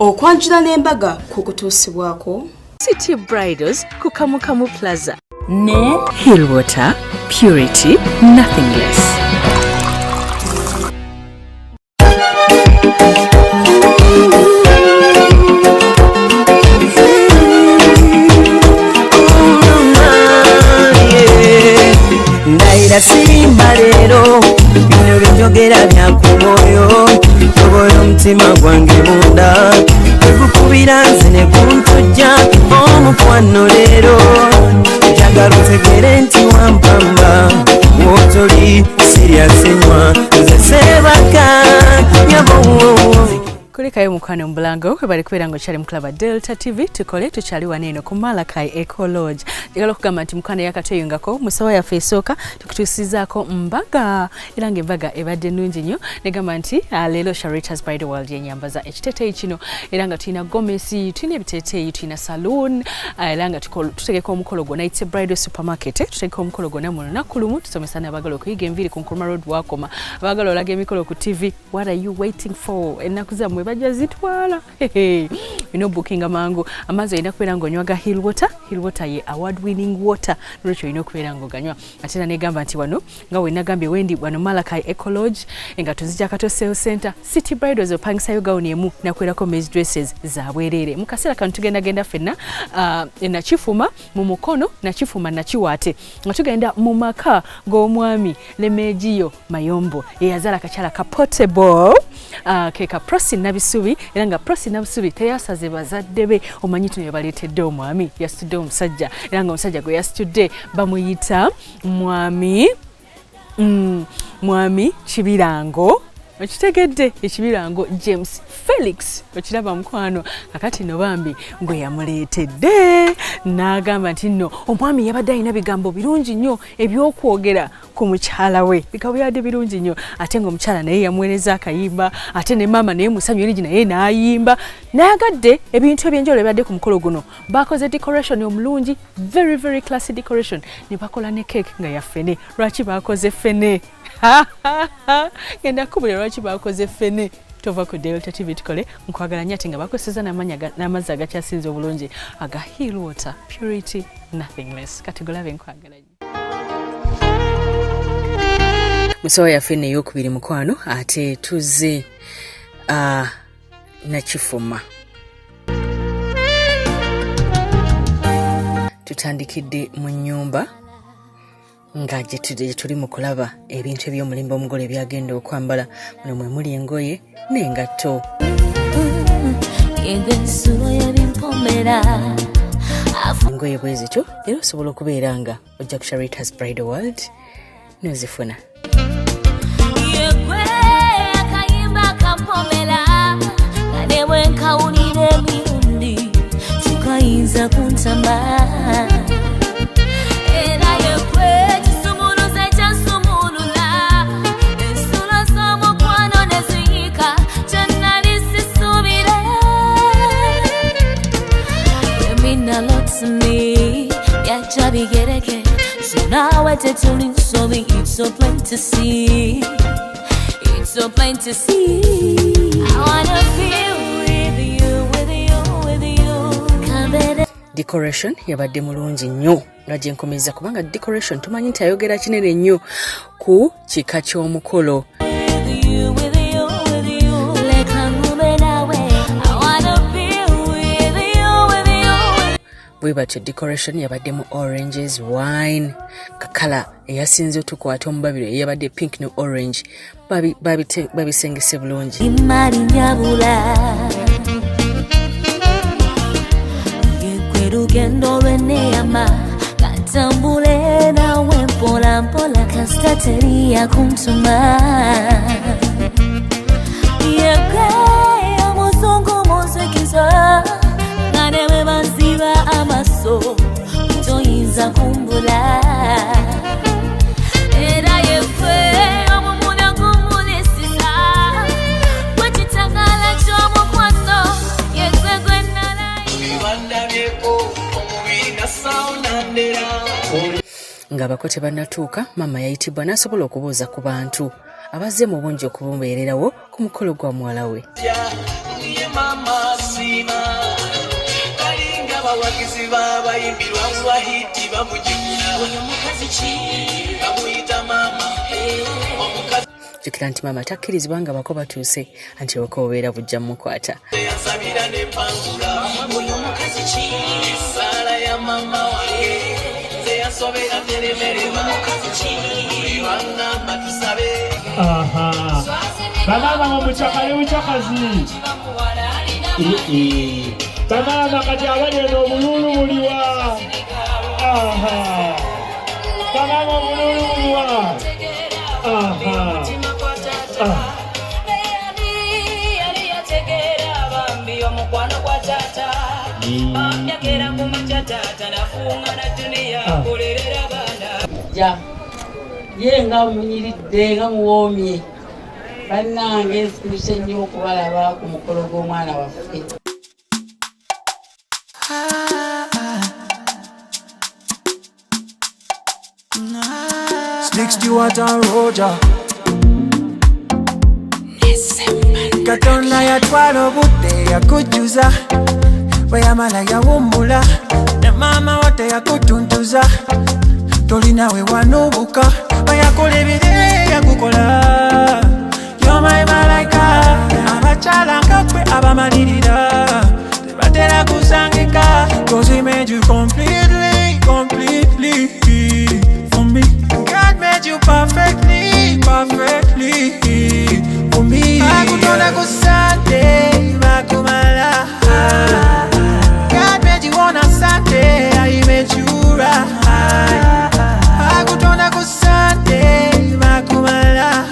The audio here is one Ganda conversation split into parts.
Okwanjula n'embaga kukutuusibwako City Bridals ku Kamukamu Plaza ne Hillwater, purity, nothing less. Ndayira sirimba leero, bino byenjogera bya ku mwoyo. Tobola omutima gwange munda, tegukubira nze ne guntujja. Omukwano leero njagala otegere nti wampamba, wotoli siryasenywa, nze sebaka nyabo. Kulikayo mukwano mubulango, webali kubeera nga okyali mukulaba Delta TV. Tukole tukyali wano eno ku Malachi Eco Lodge. Njagala okugamba nti mukwano yakatweyungako mu ssawa yaffe esooka, tukutuusizaako mbaga, era ng'embaga ebadde nnungi nnyo. Negamba nti leero Sharitas Bridal World yenyambaza ekiteeteeyi kino, era nga tulina gomesi, tulina ebiteeteeyi, tulina saloon, era nga tutegeka omukolo gwonna. It's a bridal supermarket, eh? Tutegeka omukolo gwonna mu lunaku lumu. Tusomesa n'abaagala okuyiga enviiri ku Nkrumah Road wakoma, abaagala olaga emikolo ku TV. What are you waiting for? Ennaku zammwe bajja zitwala. Olina obukinga mangu. Amazzi olina kubeera ng'onywa ga Hill Water. Hill Water ye award winning water, nolwekyo olina okubeera ng'oganywa. Ate era negamba nti wano nga wenagambye wendi wano Malachi Eco Lodge, engatto zijja Kato Sales Center. City Bridals opangisayo gawuni emu nakwerako maize dresses za bwereere. Mu kaseera kano tugendagenda ffenna Nakifuma mu Mukono, Nakifuma Nakiwaate, nga tugenda mu maka g'omwami Lemegiyo Mayombo, yeyazaala akakyala ka Portable, ke ka Prosi Nabisubi. Era nga Prosi Nabisubi teyasaze bazadde be, omanyi tino yabaleetedde omwami, yasitudde omusajja, era nga omusajja gwe yasitudde bamuyita mwami mwami Kibirango. Okitegedde? Ekibirango James Felix. Okiraba mukwano? Kakati no bambi gwe yamuleetedde n'agamba nti nno omwami yabadde alina bigambo birungi nnyo ebyokwogera ku mukyala we. Bigambo byabadde birungi nnyo, ate ng'omukyala naye yamuweereza akayimba, ate ne maama naye musanyu erigi naye n'ayimba. Nayagadde ebintu ebyenjawulo ebibadde ku mukolo guno. Bakoze decoration omulungi, very very classy decoration, ne bakola ne cake nga ya ffene. Lwaki bakoze ffene? Ngenda kubulira lwaki bakoze ffene. Tova ku Delta TV, tukole nkwagala nnyo. Ate nga bakozesa n'amazzi agakyasinze obulungi aga Hill Water, purity, nothing less. Kati golabe, nkwagala nnyo. Musawa yaffe nno eyokubiri mukwano, ate tuzze Nakifuma. Tutandikidde mu nnyumba nga gye tuli mu kulaba ebintu eby'omulembe omugole byagenda okwambala. Muno mwe muli engoye n'engatto. Engoye bwe zityo, era osobola okubeera nga ojja ku Sharitas Bridal World nozifuna. Yegwe akayimba kampomera, nga ne bwe nkawulira emirundi tukayinza kuntama. Era yegwe kisumuluzo ekyansumulula ensulo z'omukwano ne ziyika kye nali sisuubira. You mean a lot to me, byajja bigereke, so naawe tetuli nsobi. It's so plain to see, it's so plain to see. I wanna be with you, with you, with you. Kambere Decoration yabadde mulungi nnyo, nga gye nkomeza, kubanga decoration tumanyi nti ayogera kinene nnyo ku kika ky'omukolo. With you, with you, with you. Leka ngume nawe. I wanna be with you, with you, with Bwe batyo decoration yabaddemu oranges, wine, kakala eyasinze otukwata omubabiro eyabadde pink ne orange. Babisengese bulungi. Imali nyabula, yegwe lugendo lweneyama, katambule nawe mpola mpola, kasita teriya kuntuma. Yegwe omuzungu munzikiza, nga ne bwe banziba amaso toyinza kumbula. Era yeffe omumuna gumulisiza gwekitangala ky'omukwano, yegwe gwe nalayi. Bandabyeko omubiri nasaawo nandera. Ng'abako tebannatuuka, maama yayitibwa n'asobola okubuuza ku bantu abazze mu bungi okumubeererawo ku mukolo gwa muwala we. Ye mama. Abawagizi b'abayimbi lwamuwa hiti bamujigula. Oyo mukazi ki? Bamuyita maama. Omukazi Jjukira nti maama takkirizibwa nga bako batuuse, anti obuko bubeera bujja mmukwata. Yansabira ne mpangula. Oyo mukazi ki? Essaala ya maama wange nze yansobera teremererwa. Mukazi ki? Buli lwaŋŋamba tusabe. Aha. Bamaama mukyakale bukyakazi. Bamaama kati abali eno obuluulu buliwa? Aha. Bamaama obuluulu buliwa? Aha. Ah. Yali yategeera bambi omukwano gwa taata. Bambyagera ku makya taata nafunga na juniya Ah. kulerera abaana. Ja ye nga munyiridde nga muwoomye bannange, nsirise nnyo okubalaba ku mukolo gw'omwana waffe. Slick Stewart and Roger. Katonda yatwala obudde yakujjuza, bwe yamala yawummula, ne maama wo teyakutuntuza, tolinawe wanuubuka, bwe yakola ebire yakukola. You're my malaika. Abakyala nga gwe abamalirira tebatera kusangika. 'Cause he made you completely, completely for me. God made you perfectly, perfectly for me. Bakutonda ku Sunday, bakumala. God made you on a Sunday, I made you right. Bakutonda ku Sunday, bakumala.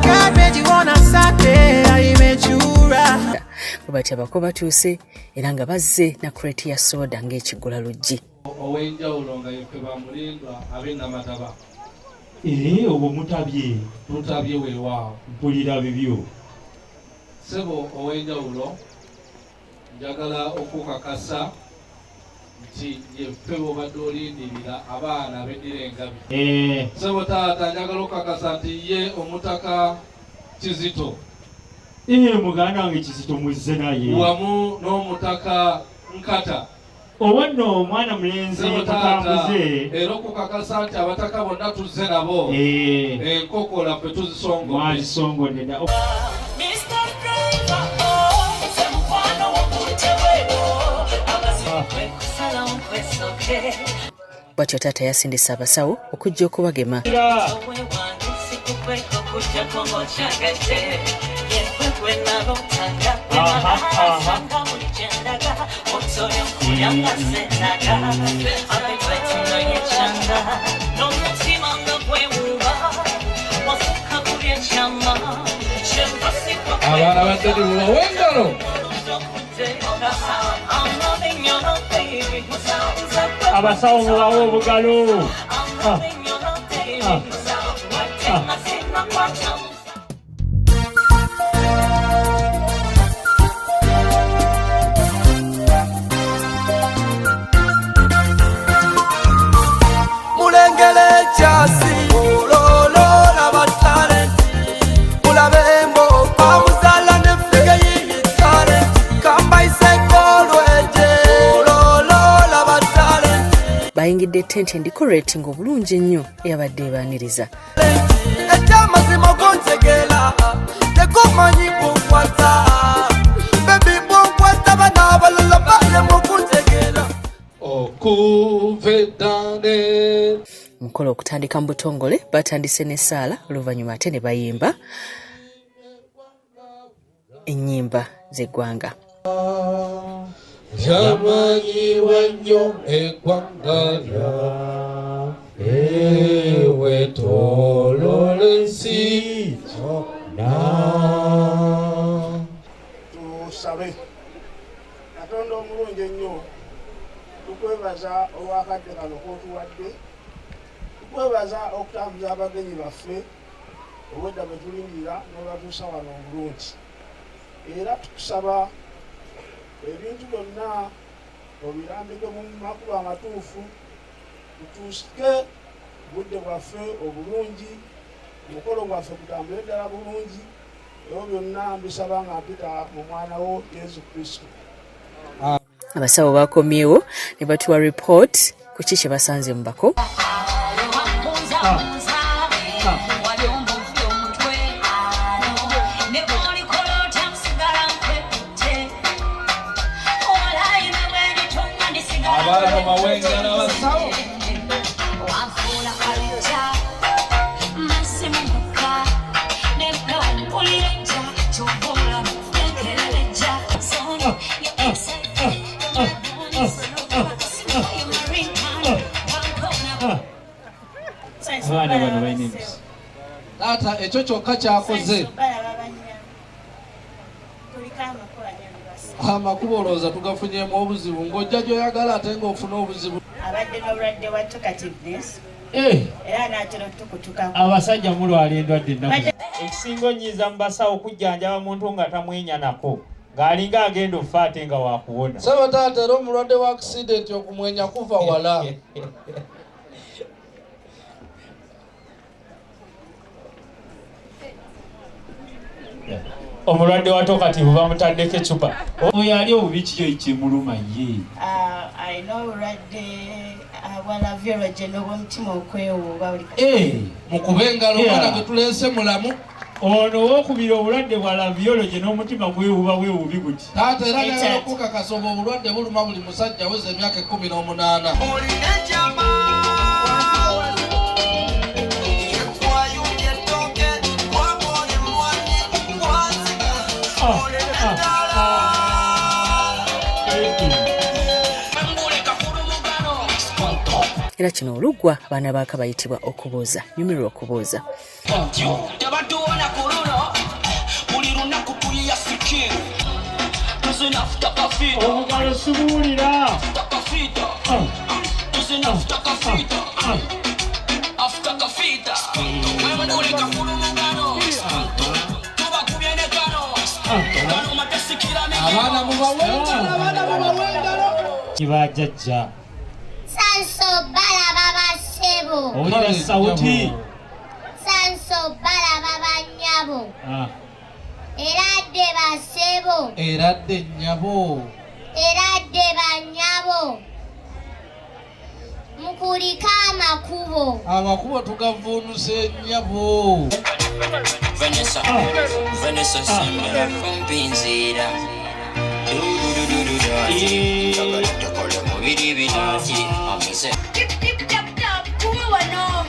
God made you on a Sunday, I made you right. Bwe batyo abako batuuse era nga bazze na crate ya soda ng'ekiggula luggi. Ow'enjawulo nga yeffe bamulindwa ab'enamataba. Ee, obwo mutabye. Tutabye, weewaawo. Mpulira bibyo. Ssebo ow'enjawulo, njagala okukakasa nti yeffe bw'obadde olindirira abaana abeddira engabi. Ssebo taata, njagala okukakasa nti ye omutaka Kizito. Ee, muganda wange Kizito muzze naye. Wamu n'omutaka Nkata. Oba nno omwana mulenzi Ssebo taata, mutambuze. Era okukakasa nti abataka bonna tuzze nabo. Enkokola ffe tuzisongodde. Mwazisongodde dda. Mr. Driver, oh, nze mukwano wokunteweero amazima kwekusalawo nkwesoke. Bwatyo taata yasindisa abasawo okujja okubagema. Owe wange sikukweka okujjako ng'okyagadde yekwe gwe nalotanga gwe buli kyendaga otole nkulya nga senaga abetwetino yekyanga n'omutima nga gwewuba wafuka kulya ekyama kyenva Abaana ba ddadi, mubawe engalo. Abasawo mubawe obugalo. Ah. Ah. Ah. Mulengere ekyasi ololola batalenti mulabe emboka muzala ne ffiga yiyi talenti kambaiseko olweje ololola batalenti. Bayingidde tenti endecorating obulungi ennyo eyabadde ebaaniriza. Ekyamazima gontegela tekumanyi bunkwata bebi bunkwata bana abalala balemu kuntegela. Okuva edda Omukolo okutandika mu butongole batandise n'essaala, oluvannyuma ate ne bayimba ennyimba z'eggwanga. Lyamanyibwa nnyo eggwanga lya ewetoolola ensi yonna. Tusabe. Katonda omulungi ennyo, tukwebaza olwakadde kano kotuwadde, tukwebaza okutambuza abagenyi baffe obwedda bwe tulindirira n'obatuusa wano obulungi, era tukusaba ebintu byonna obirambike mu makubo amatuufu, tutuusike budde bwaffe obulungi, omukolo gwaffe gutambule ddala bulungi. Ebyo byonna mbisaba nga mpita mu mwana wo Yesu Kristo. Abasawo bakomyewo ne batuwa report ku ki kye basanze mu bako. Abaana bawengala abasawo. Abaana bano balina emikisa. Taata ekyo kyokka kyakoze. Amakubo olowooza tugafunyemu obuzibu ng'ojja gy'oyagala ate ng'ofuna obuzibu. Abadde n'obulwadde bwa talkativeness era anaatera otukutukako. Abasajja mulwala endwadde ennaku. Ekisinga onyiiza mu basawo kujjanjaba muntu nga tamwenya nako ng'alinga agenda okufa ate nga wakuwona. Ssebo taata era omulwadde wa accident okumwenya kuva wala. Omulwadde wa tokativu bamutaddeko eccupa. Oyo ali obubi kiki ekimuluma ye? Alina obulwadde bwa lavyology n'obw'omutima okwewuuba buli kaseera. Mukube engalo omwana gwe tuleese mulamu. Ono owookubiri obulwadde bwa lavyology n'omutima gwewuuba bwewuubi guti. Taata era njagala okukakasa obwo obulwadde buluma buli musajja aweza emyaka 18. Era kino oluggwa abaana baaka bayitibwa okubuuza, nyumirwa okubuuza. Tebatuwona ku luno, buli lunaku tuyiya sikiru. Tuzina futakafita. Obugalo sibuwulira. Futakafita. Tuzina futakafita. Afutakafita. Wembulika fulumugano. Tubakubye ne kano. Kano matesikira migano. Abaana mubawe engalo, abaana mubawe engalo. Kibajjajja. Sanso balaba bassebo. Owulira sawuti. Sanso balaba bannyabo. Era dde bassebo. Era dde nnyabo. Era dde bannyabo. Mukulike amakubo. Amakubo tugavuunuse nnyabo. Vanessa, Vanessa sembera kumpinzira. Mubiri binati ameze. Tip tip tap tap kuba wano.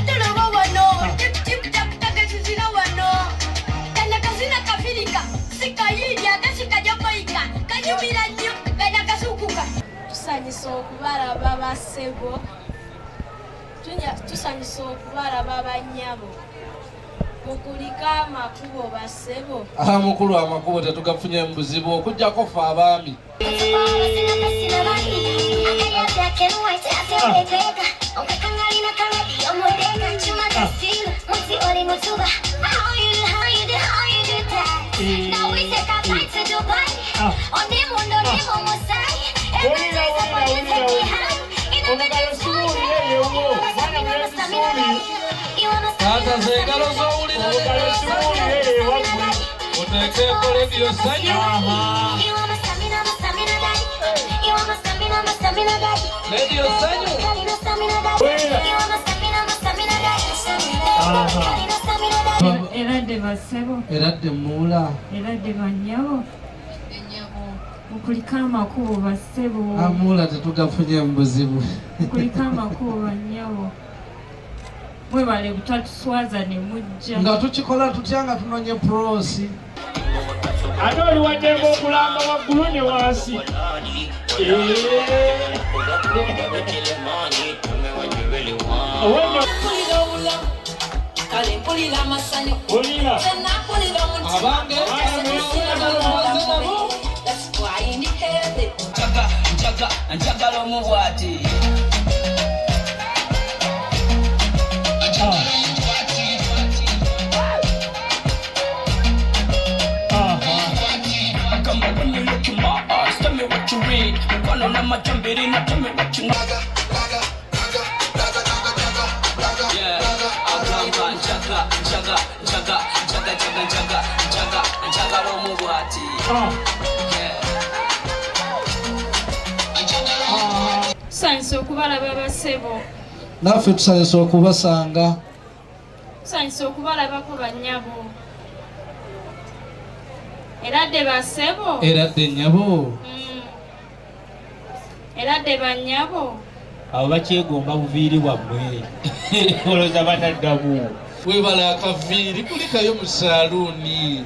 Toloba wano. Tip tip tap tap kazina wano. Kana kazina kafirika. Sikayirya kasikajamayika. Kanyumira nnyo kana kasukuka. Tusanyusa okubalaba bassebo. Tusanyusa okubalaba bannyabo. Mukulike amakubo bassebo. Mukulu amakubo tetugafunye mu buzibu okuggyako ffe abaami. Taata ze engalo z'owulira oteekeeko leediyo Ssanyu. Leediyo Ssanyu. Era dde bassebo. Era dde muula. Era dde bannyabo. Mukulike amakubo bassebo. Amuula tetugafunye mu buzibu. Mukulike amakubo bannyabo. Mwebale butatuswaza ne mujja. Nga tukikola tutya nga tunonye prosi. Ate oli waddembe okulamba waggulu ne wansi. Abange njagala omubwati. Tusanyuse okubalaba bassebo. Naffe tusanyuse okubasanga. Tusanyuse okubalabako bannyabo. Eradde bassebo. Eradde nnyabo. Eradde bannyabo. Abo bakyegomba buviiri bwammwe. Olowooza bataddamu. Weebale akaviiri kulikayo mu saaluuni.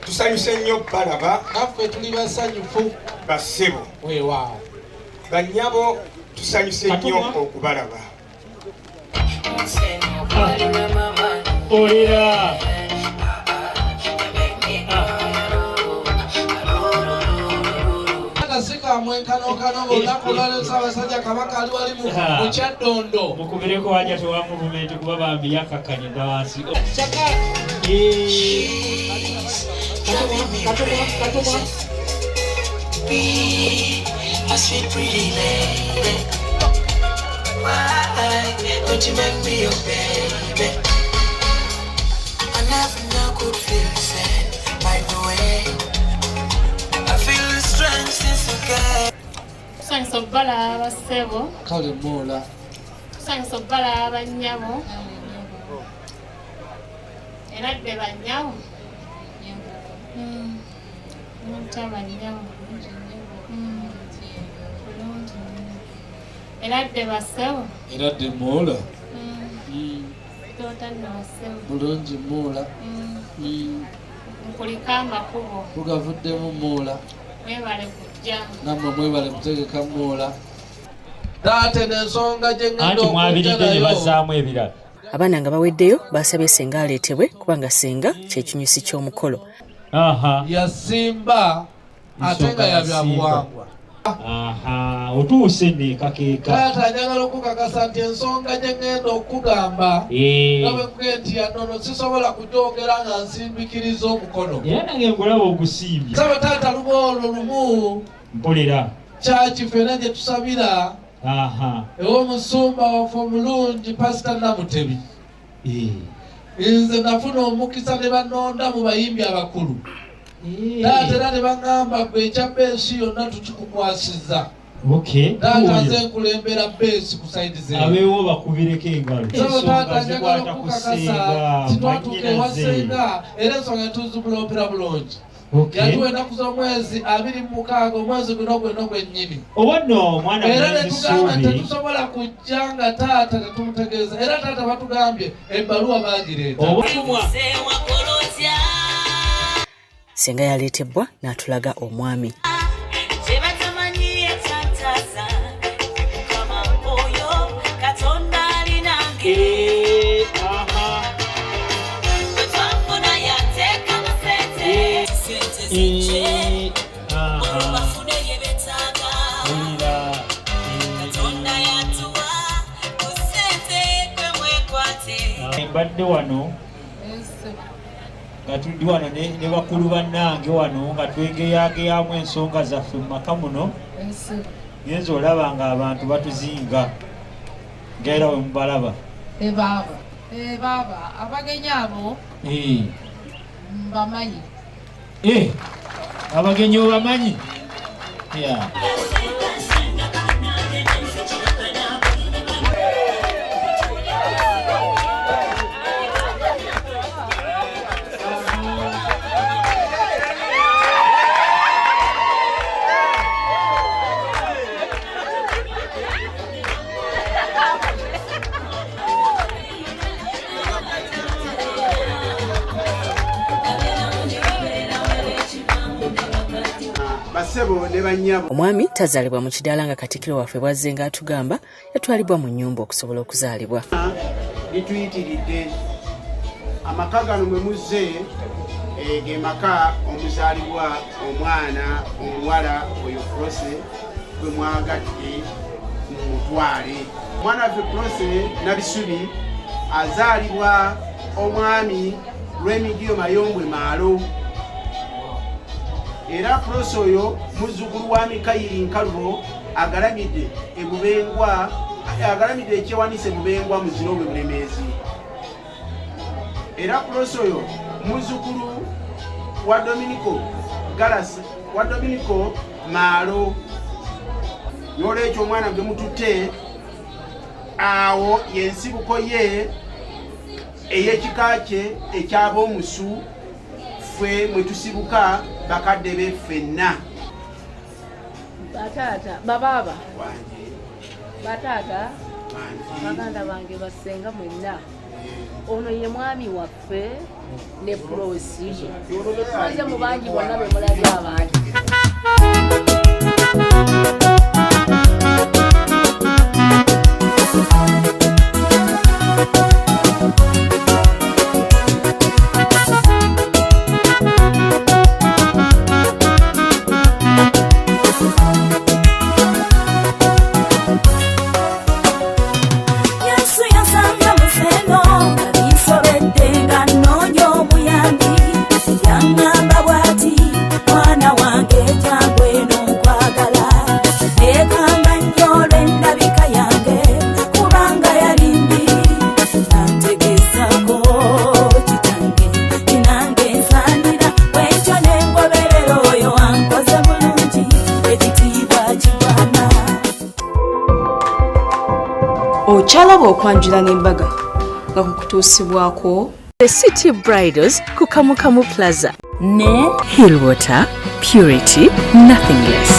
Tusanyuse nnyo balaba. Naffe tuli basanyufu. Bassebo. Weewaawo. Bannyabo tusanyuse nnyo okubalaba. Olera. Mwenkanonkano olunaku olwaleero Ssaabasajja Kabaka ali wali mu Kyaddondo. Mukubireko wajja tewa movement kuba bambi yakkakkanye dda wansi. Tusanyuse okubalaba bassebo. Kale Moola. Tusanyuse okubalaba bannyabo. Eradde bannyabo. Mutya bannyabo. Eradde bassebo. Eradde Moola. Tota nno bassebo. Bulungi Moola. Nkuliko amakubo. Tugavuddemu Moola. Mwebale kujja. Nammwe mwebale kutegeka Moola. Taata n'ensonga gye ngenda Anti mwabiridde ne bazzaamu ebirala. Abaana nga baweddeyo basabye ssenga aleetebwe kubanga ssenga kye kinyusi ky'omukolo. Yasimba ate nga ya byabuwangwa. Otuuse neekakeeka. Taata njagala okukakasa nti ensonga gye ngenda okugamba nga bwe nkugambye nti ya nnono sisobola kugyogera nga nsimbikiriza omukono. Era nange nkulaba ogusimbye. Ssebo taata luba olwo lumu. Mpulira. Kyaki ffenna gye tusabira. Ew'omusumba waffe omulungi Pasita Namutebi. Nze nafuna omukisa ne banonda mu bayimbi abakulu. Taata era ne baŋŋamba gwe ekya bbeesi yonna tukikukwasizza. Taata nze nkulembera bbeesi ku sayidi ze. Abeewo bakubireko engalo. Ssebo taata njagala okukakasa nti twatuuka ewa ssenga era ensonga ne tuzibuloopera bulungi. Yatuwa ennaku z'omwezi 26 omwezi guno gwonna gwennyini. Oba nno omwana Era ne tugamba nti tetusobola kujja nga taata tetumutegeeza. Era taata batugambye ebbaluwa baagireeta. Ssenga yaleetebwa n'atulaga omwami. Mbadde wano nga tuli wano ne bakulu bannange wano nga twegeyageyamu ensonga zaffe mu maka muno. Ngenze olaba nga abantu batuzinga ng'era we mubalaba. Baaba abagenyi abo mbamanyi. Abagenyi obamanyi? Omwami tazaalibwa mu kidaala nga Katikkiro waffe bw'azze ng'atugamba yatwalibwa mu nnyumba okusobola okuzaalibwa. Lituyitiridde amaka gano mwe muzze ge maka omuzaalibwa omwana omuwala oyo Prossy gwe mwagadde mumutwale. Omwana waffe Prossy Nabisubi azaalibwa omwami Lwemigiyo Mayombwe Maalo. Era Prosi oyo muzzukulu wa Mikayiri Nkalubo agalamidde e Bubengwa, agalamidde ekyewanise Bubengwa mu Zirobwe Bulemeezi. Era Prosi oyo muzzukulu wa Dominiko Galas, wa Dominiko Maalo. N'olwekyo omwana gwe mututte awo y'ensibuko ye ey'ekika kye eky'ab'omusu, ffe mwe tusibuka bakadde be ffenna. Bataata, babaaba, bataata, baganda bange, bassenga mwenna, ono ye mwami waffe ne Prosi. Tumaze mu bangi bonna be mulabye abantu. Yesu yansanga museno nga binsobedde nga nnoonya omuyambi, yaŋŋamba bw'ati, mwana wange jangu eno nkwagala. Neekanga nnyo olw'endabika yange kubanga yali mbi, nantegeezaako kitange kinange nsaanira, bwentyo ne ngoberera oyo ankoze bulungi, ekitiibwa kigwana. Okyalaba okwanjula n'embaga nga kukutuusibwako The City Bridals ku Kamukamu Plaza ne Hillwater, purity, nothing less.